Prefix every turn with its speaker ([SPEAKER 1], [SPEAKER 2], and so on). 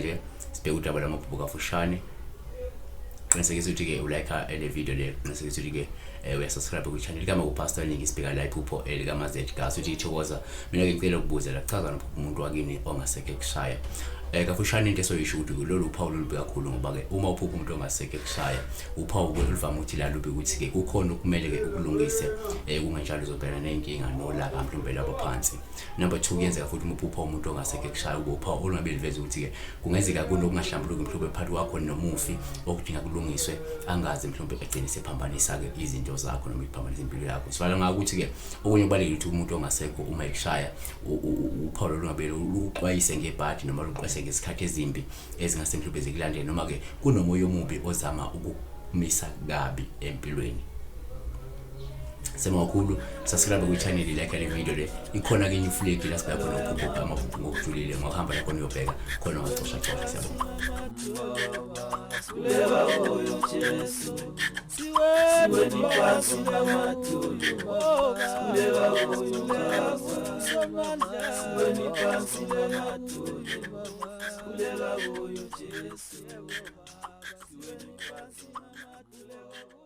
[SPEAKER 1] nje sibheke udaba lwamaphupho kafushane. Qinisekisa ukuthi-ke ulike le video le, qinisekisa ukuthi-ke uyasubscribe kwi-channel igama kuPastor Ningi. Sibheka la iphupho likaMazet Gas uthi ithokoza. Mina-ke ngicela ukubuza la, kuchaza nophupho umuntu wakini ongasekho ekushaya. Kafushane into esoyisho ukuthi lolu uphawu lolubi kakhulu, ngoba-ke uma uphupha umuntu ongasekho ekushaya, uphawu oluvame ukuthi la lubi ukuthi-ke kukhona okumele-ke ukulungise, kungenjalo uzobhekana ney'nkinga nolaka mhlawumbe lwabaphansi. Number 2, kuyenzeka futhi uma uphupha umuntu ongasekho ekushaya, ube uphawu olungabe liveza ukuthi-ke kungenzeka kunokungahlambuluki mhlawumbe phakathi kwakho nomufi okudinga kulungiswe, angazi mhlawumbe egcine sephambanisa-ke izinto zakho noma iphambanisa impilo yakho. Sivala ngako ukuthi-ke okunye kubalulekile ukuthi umuntu ongasekho uma ekushaya, uphawu olungabe luxwayise ngebhadi noma luxwayise ngezikhathi ezimbi ezingase mhlawumbe zikulandele, noma-ke kunomoya omubi ozama ukukumisa kabi empilweni. Sema kakhulu, subscribe kwi-channel, like le video le. Ikhona ke iflegi la sibheka khona uphupho amaphupho ngokujulile, ngokuhamba la khona uyobheka khona ungacosha cosha. Siyabonga.
[SPEAKER 2] Siweni phansi namadolo, sikhuleka kuyo Baba. Siweni phansi namadolo, sikhuleka kuyo Jesu. Siweni phansi namadolo.